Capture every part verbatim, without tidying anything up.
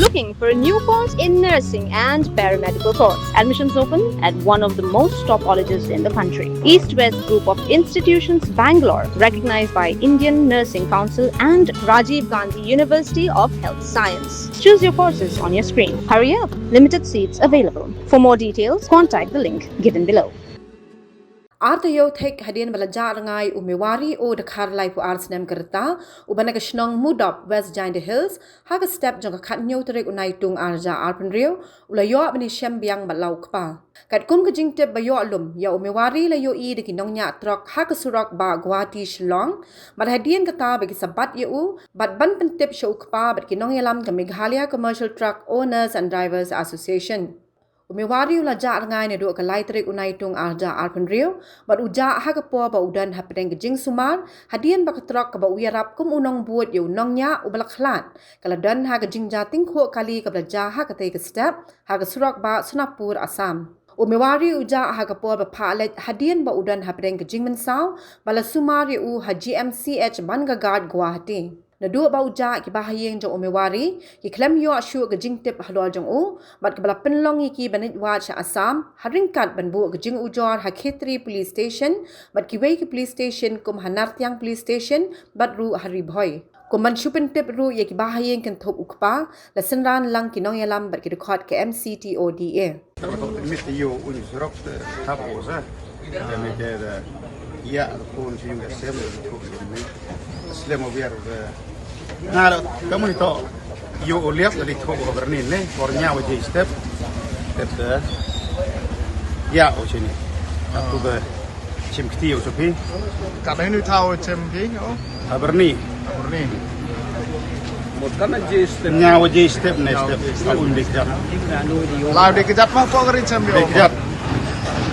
Looking for a new course in nursing and paramedical course? Admissions open at one of the most top colleges in the country. East West Group of Institutions, Bangalore, recognized by Indian Nursing Council and Rajiv Gandhi University of Health Science. Choose your courses on your screen. Hurry up, limited seats available. For more details, contact the link given below. Ar taïew thik hadien ba la jah rngai u Mewari Dkhar laiphew ar snem ka rta, uba na ka shnong Mudop, West Jaintia Hills, ha ka step jong ka khathynñiew tarik u Naitung ar hajar arphew hynriew, u la ïoh ban ïashem biang bad la u kpa. Katkum ka jingtip ba ïoh lum, ïa u Mewari la ïohi da ki nongñiah trok ha ka surok bah Guwahati Shillong, bad hadien kata ba ki sa bat ïa u, bad ban pyntip sha u kpa bad ki nongïalam ka Meghalaya Commercial Truck Owners and Drivers Association. U Mewari u la jah rngai naduh ka lai tarik u Naitung ar hajar arphew hynriew, bad u jah ha ka por ba u don hapdeng ka jingsumar, hadien ba ka trok kaba u ïarap kum u nongbud ïa u nongñiah uba la khlad, ka la don ha ka jingjia tyngkhuh kali kaba la jia ha katei ka step, ha ka surok bah Sonapur, Assam. U Mewari u jah ha ka por ba phah leit hadien ba u don hapdeng ka jingmynsaw, ba la sumar ïa u ha G M C H Banganghat, Guwahati. Naduh ba u jah, ki bahaïing jong u Mewari ki khlem ïoh shuh ka jingtip halor jong u, bad kaba la pynlong ïa ki ban leit wad sha Assam, ha ryngkat ban buh ka jingujor ha Khetri Police Station, bad kiwei ki police station kum ha Nartiang Police Station, bad ruh ha Ri Bhoi. Kum ban shu pyntip ruh ïa ki bahaïing kynthup u kpa, la synran lang ki nongïalam bad ki dkhot ka M C T O D A. Tang ba tok te mit te ïoh un surok te thap o sa. Te mit te da ïa da phone shu ïa sem da thok da mit. Slem o biar da. Na da kamu ni to ïoh o liap da di thok o berni ne. Por nya o jai step. Te da ïa o sini. Aku da chim kti o sopi. Ka da ni thaw chim pi o. Aberni. Aberni. Mut kan na je step. Nya wa je step ne step. Law un dik jat. Law dik jat ma ko gari chem dik jat.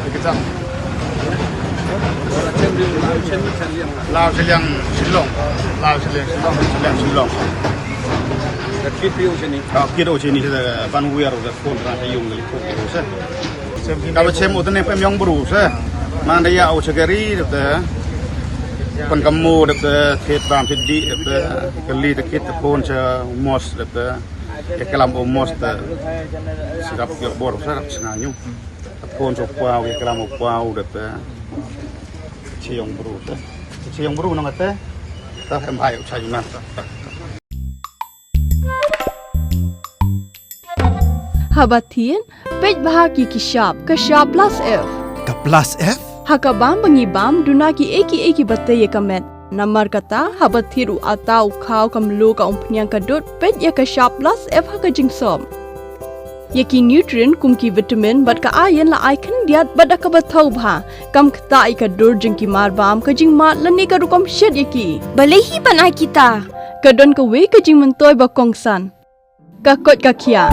Dik jat. Law Shillong Shillong. Law Shillong Shillong. Shillong Shillong. Ka kit pi u sini. Ka kit u sini sa ban wiar u da phone ra yung gali ko sa. Ka ba chem u tene pem yong bru sa. Man da ya u chagari da te. Pan kamu da te thiet bam thiet di da te. Kali da kit phone sa mos da te. Ya kalam u mos da. Sirap yok bor sa rap senganyu. Phone so pau ya kalam u pau da te. Chi yong bru sa. Chi yong bru nang te. Ta em hai u chayuna. Haba thied, peit bha ki ki shap, ka shap plus F. Ka plus F? Ha ka bam ba ngi bam, duna ki ei ki ei ki ba tei ïa ka met. Namar kata, haba thied u ata u khaw ka mluh ka umphniang ka dud, peit ïa ka shap plus F ha ka jingsop. Ïa ki nutrient kum ki vitamin bad ka iron la ai khyndiat bad da kaba thaw bha. Kam ktah ïa ka dur jong ki mar bam, ka jingmad lane ka rukom shet ïa ki. Balei hi ban ai kita? Ka don kawei ka jingmyntoi ba kongsan. Ka koit ka khiah.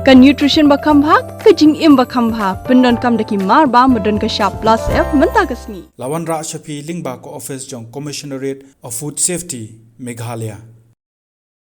Ka nutrition ba kham bha, ka jingim ba kham bha. Pyndonkam da ki mar bam ba don ka shap plus F mynta ka sngi. La wanrah sha phi lyngba ka office jong Commissionerate of Food Safety, Meghalaya.